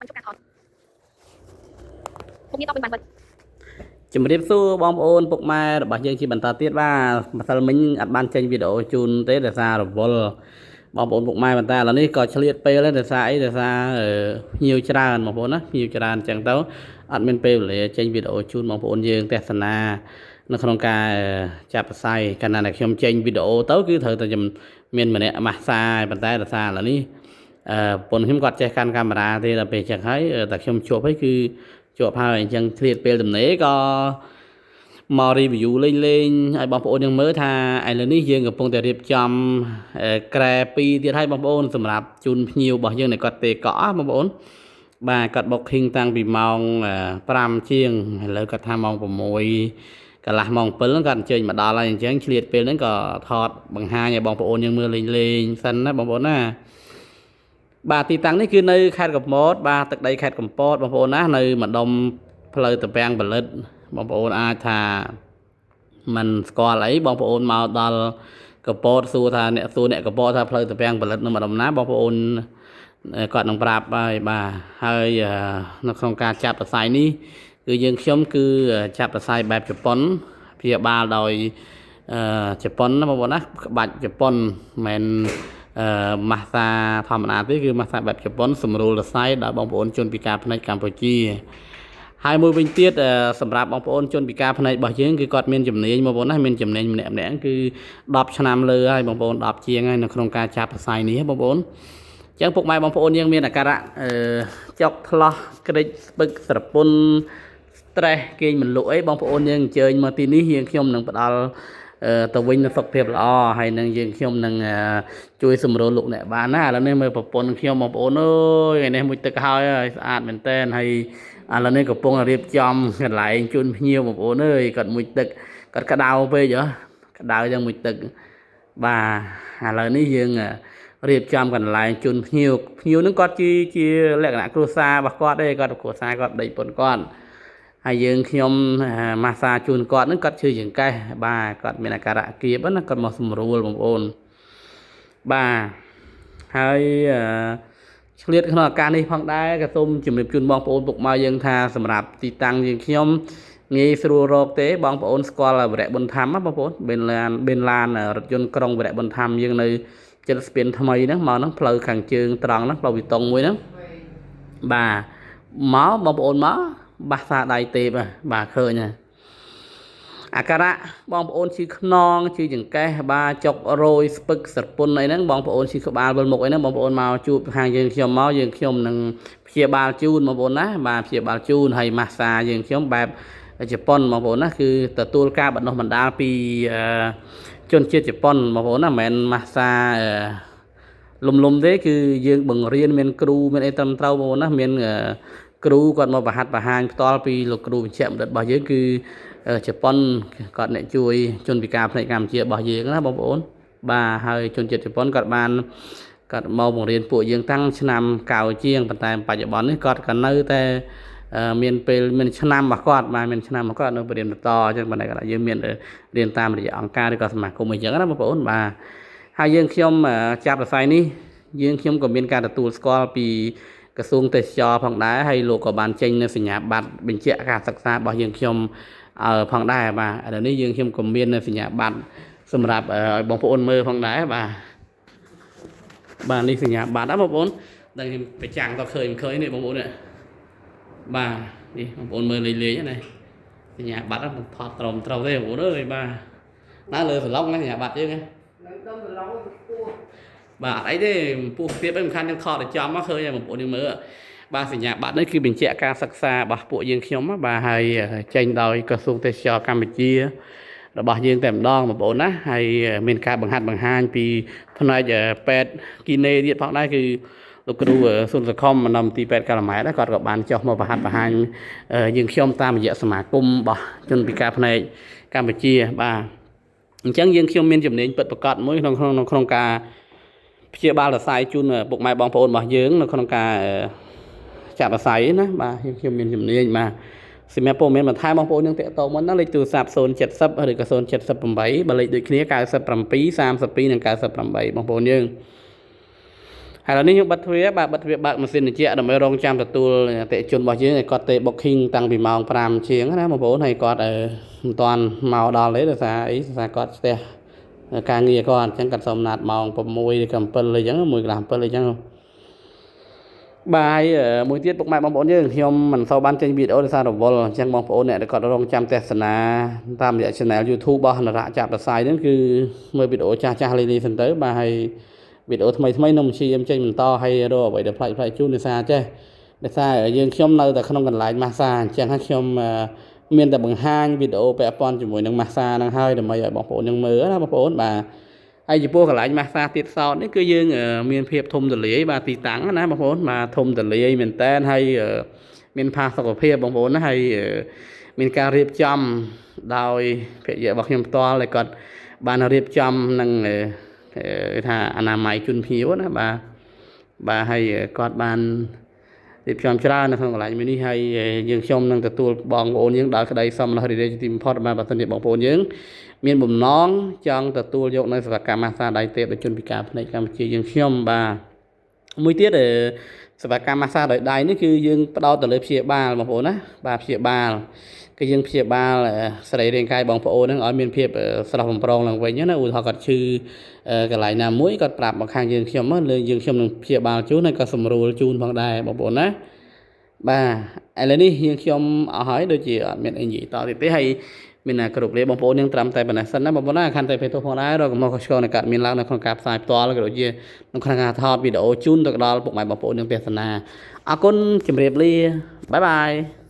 បញ្ចុះការថតមុខងារតបវិញបានបិទ ជំរាបសួរបងប្អូនពុកម៉ែរបស់យើងជាបន្តទៀតបាទម្សិលមិញអត់បានចេញវីដេអូជូនទេដោយសាររវល់បងប្អូនពុកម៉ែប៉ុន្តែឥឡូវនេះក៏ឆ្លៀតពេលដែរដោយសារអីដោយសារភ្ញៀវច្រើនបងប្អូនណាភ្ញៀវច្រើនអញ្ចឹងទៅអត់មានពេលវេលាចេញវីដេអូជូនបងប្អូនយើងទស្សនានៅក្នុងការចាប់ផ្សាយកាលណាដែលខ្ញុំចេញវីដេអូទៅគឺត្រូវតែមានម្នាក់ម៉ាស្សាប៉ុន្តែដោយសារឥឡូវនេះប្រពន្ធខ្ញុំគាត់ចេះកាន់កាមេរ៉ាទេដល់ពេលអញ្ចឹងហើយតែខ្ញុំជួបហើយគឺជាប់ហើយអញ្ចឹងឆ្លៀតពេលទំនេរក៏មក review លេងលេងឲ្យបងប្អូនយើងមើលថាឥឡូវនេះយើងកំពុងតែរៀបចំក្រែ2ទៀតឲ្យបងប្អូនសម្រាប់ជូនភ្ញៀវរបស់យើងដែលគាត់ទេកក់បងប្អូនបាទគាត់ booking តាំងពីម៉ោង5ជាងឥឡូវគាត់ថាម៉ោង6កន្លះម៉ោង7ហ្នឹងគាត់អញ្ជើញមកដល់ហើយអញ្ចឹងឆ្លៀតពេលហ្នឹងក៏ថតបង្ហាញឲ្យបងប្អូនយើងមើលលេងលេងសិនណាបងប្អូនណាបាទទីតាំងនេះគឺនៅខេត្តកំពតបាទទឹកដីខេត្តកំពតបងប្អូនណានៅម្ដុំផ្លូវត្រពាំងផលិតបងប្អូនអាចថាមិនស្គាល់អីបងប្អូនមកដល់កំពតសួរថាអ្នកសួរអ្នកកំពតថាផ្លូវត្រពាំងផលិតនៅម្ដុំណាបងប្អូនគាត់នឹងប្រាប់ហើយបាទហើយនៅក្នុងការចាប់សរសៃនេះគឺយើងខ្ញុំគឺចាប់សរសៃបែបជប៉ុនព្យាបាលដោយជប៉ុនណាបងប្អូនណាក្បាច់ជប៉ុនមិនម៉ាស្សាធម្មតាទេគឺម៉ាស្សាបែបជប៉ុនសម្រួលសរសៃដល់បងប្អូនជនពិការភ្នែកកម្ពុជាហើយមួយវិញទៀតសម្រាប់បងប្អូនជនពិការភ្នែករបស់យើងគឺគាត់មានជំនាញបងប្អូនណាមានជំនាញម្នាក់ម្នាក់គឺ10ឆ្នាំលើហើយបងប្អូន10ជាងហើយនៅក្នុងការចាប់សរសៃនេះបងប្អូនអញ្ចឹងពុកម៉ែបងប្អូនយើងមានអាការៈចុកថ្លោះក្រិចស្ពឹកស្រពន់ stress គេងមិនលក់អីបងប្អូនយើងអញ្ជើញមកទីនេះយើងខ្ញុំនឹងផ្ដល់ទៅវិញនូវសុខភាពល្អហើយនឹងយើងខ្ញុំនឹងជួយសម្រួលលោកអ្នកបានណាឥឡូវនេះមើលប្រពន្ធខ្ញុំបងប្អូនអើយថ្ងៃនេះមួយទឹកហើយហើយស្អាតមែនតើហើយឥឡូវនេះកំពុងរៀបចំកន្លែងជូនភ្ញៀវបងប្អូនអើយគាត់មួយទឹកគាត់ក្តៅពេកហ៎ក្តៅយ៉ាងមួយទឹកបាទឥឡូវនេះយើងរៀបចំកន្លែងជូនភ្ញៀវភ្ញៀវនឹងគាត់ជាលក្ខណៈគ្រួសាររបស់គាត់ទេគាត់គ្រួសារគាត់ប្តីប្រពន្ធគាត់ហើយយើងខ្ញុំម៉ាស្សាជូនគាត់នឹងគាត់ឈឺចង្កេះបាទគាត់មានអាការៈគៀបណាគាត់មកសម្រួលបងប្អូនបាទហើយឆ្លៀតក្នុងឱកាសនេះផងដែរក៏សូមជម្រាបជូនបងប្អូនពុកម៉ែយើងថាសម្រាប់ទីតាំងយើងខ្ញុំងាយស្រួលរកទេបងប្អូនស្គាល់វរៈប៊ុនធម្មបងប្អូនបេនឡានរថយន្តក្រុងវរៈប៊ុនធម្មយើងនៅចិត្តស្ពានថ្មីហ្នឹងមកហ្នឹងផ្លូវខាងជើងត្រង់ហ្នឹងផ្លូវវិតុងមួយហ្នឹងបាទមកបងប្អូនមកបាសសាដៃទេពបាទឃើញហើយអាការៈបងប្អូនឈឺខ្នងឈឺចង្កេះបាទចុករយស្ពឹកស្រពន់អីហ្នឹងបងប្អូនឈឺក្បាលវិលមុខអីហ្នឹងបងប្អូនមកជួបខាងយើងខ្ញុំមកយើងខ្ញុំនឹងព្យាបាលជូនបងប្អូនណាបាទព្យាបាលជូនហើយម៉ាស្សាយើងខ្ញុំបែបជប៉ុនបងប្អូនណាគឺទទួលការបណ្ដុះបណ្ដាលពីជនជាតិជប៉ុនបងប្អូនណាមិនមែនម៉ាស្សាលំលំទេគឺយើងបង្រៀនមានគ្រូមានអីត្រឹមត្រូវបងប្អូនណាមានគ្រូគាត់មកបង្ហាត់បង្ហាញផ្ទាល់ពីលោកគ្រូវិជ្ជបណ្ឌិតរបស់យើងគឺជប៉ុនគាត់អ្នកជួយជនពិការភ្នែកកម្ពុជារបស់យើងណាបងប្អូនបាទហើយជនជាតិជប៉ុនគាត់បានគាត់មកបង្រៀនពួកយើងតាំងឆ្នាំ9ជាងប៉ុន្តែបច្ចុប្បន្ននេះគាត់ក៏នៅតែមានពេលមានឆ្នាំរបស់គាត់បាទមានឆ្នាំរបស់គាត់នៅបរៀនបន្តអញ្ចឹងប៉ុន្តែគាត់យើងមានរៀនតាមរយៈអង្គការឬក៏សមាគមអីចឹងណាបងប្អូនបាទហើយយើងខ្ញុំចាប់រស័យនេះយើងខ្ញុំក៏មានការទទួលស្គាល់ពីក្រសួងទេសចរផងដែរហើយលោកក៏បានចេញនៅសញ្ញាបត្របញ្ជាក់ការសិក្សារបស់យើងខ្ញុំផងដែរបាទឥឡូវនេះយើងខ្ញុំក៏មាននៅសញ្ញាបត្រសម្រាប់ឲ្យបងប្អូនមើលផងដែរបាទបាទនេះសញ្ញាបត្រណាបងប្អូនដែលខ្ញុំប្រចាំងទៅឃើញមិនឃើញនេះបងប្អូននេះបាទនេះបងប្អូនមើលលេងលេងណាសញ្ញាបត្រមិនថតត្រឹមត្រូវទេបងប្អូនអើយបាទណាលើសឡុងណាសញ្ញាបត្រយើងណា នឹងដុំសឡុងពោះ បាទអត់អីទេពោះទៀតមិនខានយើងថតឲ្យចំមកឃើញហើយបងប្អូនយើងមើលបាទសញ្ញាបត្រនេះគឺបញ្ជាក់ការសិក្សារបស់ពួកយើងខ្ញុំបាទហើយចេញដោយក្រសួងទេសចរកម្ពុជារបស់យើងតែម្ដងបងប្អូនណាហើយមានការបង្ហាត់បង្ហាញពីផ្នែកពេទ្យគីណេទៀតផងដែរគឺលោកគ្រូសុនសខុមបណ្ឌិតមន្ទីរពេទ្យកាល់ម៉ែតគាត់ក៏បានចុះមកបង្ហាត់បង្ហាញយើងខ្ញុំតាមរយៈសមាគមរបស់ជនពិការភ្នែកកម្ពុជាបាទអញ្ចឹងយើងខ្ញុំមានជំនាញពិតប្រាកដមួយក្នុងក្នុងការព្យាបាលសរសៃជូនពុកម៉ែបងប្អូនរបស់យើងនៅក្នុងការចាប់សរសៃណាបាទយើងខ្ញុំមានជំនាញបាទសម្រាប់ព័ត៌មានបន្ថែមបងប្អូននឹងតាក់ទងមកណាលេខទូរស័ព្ទ070ឬក៏078បើលេខដូចគ្នា97 32និង98បងប្អូនយើង ហើយឥឡូវនេះខ្ញុំបិទទ្វារបាទបិទទ្វារបើកម៉ាស៊ីនត្រជាក់ដើម្បីរងចាំទទួលអតិថិជនរបស់យើងឲ្យគាត់ទេ booking តាំងពីម៉ោង5ជាងណាបងប្អូនហើយគាត់មិនទាន់មកដល់ទេដោយសារអីដោយសារគាត់ស្ទះការងារគាត់អញ្ចឹងគាត់សុំណាត់ម៉ោង6ឬក៏7អីចឹង1កន្លះ7អីចឹងបាទហើយមួយទៀតពុកម៉ែបងប្អូនយើងខ្ញុំមិនសូវបានចេញវីដេអូដោយសាររវល់អញ្ចឹងបងប្អូនអ្នកដែលគាត់រងចាំទស្សនាតាមរយៈ Channel YouTube របស់នរៈចាប់រសាយហ្នឹងគឺមើលវីដេអូចាស់ចាស់លីលីសិនទៅបាទហើយវីដេអូថ្មីថ្មីនឹងព្យាយាមចេញបន្តឲ្យរកអ្វីដែលប្លែកប្លែកជូនដោយសារចេះដោយសារយើងខ្ញុំនៅតែក្នុងកន្លែងម៉ាស្សាអញ្ចឹងហើយខ្ញុំមានតែបង្ហាញវីដេអូពាក់ព័ន្ធជាមួយនឹងម៉ាស្សាហ្នឹងហើយដើម្បីឲ្យបងប្អូនយើងមើលណាបងប្អូនបាទហើយចំពោះកន្លែងម៉ាស្សាទៀតសោតនេះគឺយើងមានភាពធំទូលាយបាទទីតាំងណាបងប្អូនបាទធំទូលាយមែនតែនហើយមានផាសុកភាពបងប្អូនណាហើយមានការរៀបចំដោយភរិយារបស់ខ្ញុំផ្ទាល់ដែលគាត់បានរៀបចំនឹងគេថាអនាម័យជូនភ្ញៀវណាបាទបាទហើយគាត់បានរៀបចំច្រើននៅក្នុងកន្លែងមួយនេះហើយយើងខ្ញុំនឹងទទួលបងប្អូនយើងដោយក្តីសមរម្យរីករាយជាទីបំផុតបាទបើសិនជាបងប្អូនយើងមានបំណងចង់ទទួលយកនៅសេវាកម្មម៉ាស្សាដៃទេពដោយជនពិការភ្នែកកម្ពុជាយើងខ្ញុំបាទមួយទៀតសេវាកម្មម៉ាស្សាដោយដៃនេះគឺយើងផ្ដោតទៅលើព្យាបាលបងប្អូនណាបាទព្យាបាលគឺយើងព្យាបាលសរីរាង្គកាយបងប្អូនហ្នឹងឲ្យមានភាពស្រស់បំព្រងឡើងវិញណាឧទាហរណ៍គាត់ឈឺកន្លែងណាមួយគាត់ប្រាប់មកខាងយើងខ្ញុំលើយើងខ្ញុំនឹងព្យាបាលជូនហើយក៏សម្រួលជូនផងដែរបងប្អូនណាបាទឥឡូវនេះយើងខ្ញុំអស់ហើយដូចជាអត់មានអីនិយាយតទៀតទេហើយមានតែគ្រប់លាបងប្អូនយើងត្រឹមតែប៉ុណ្ណេះសិនណាបងប្អូនណាខន្តីភេទទោសផងដែររកកំហុសខុសឆ្គងនៃការមានឡើងនៅក្នុងការផ្សាយផ្ទាល់ក៏ដូចជាក្នុងការថតវីដេអូជូនទៅដល់ពុកម៉ែបងប្អូនយើងទស្សនាអរគុណជម្រាបលាបាយបាយ។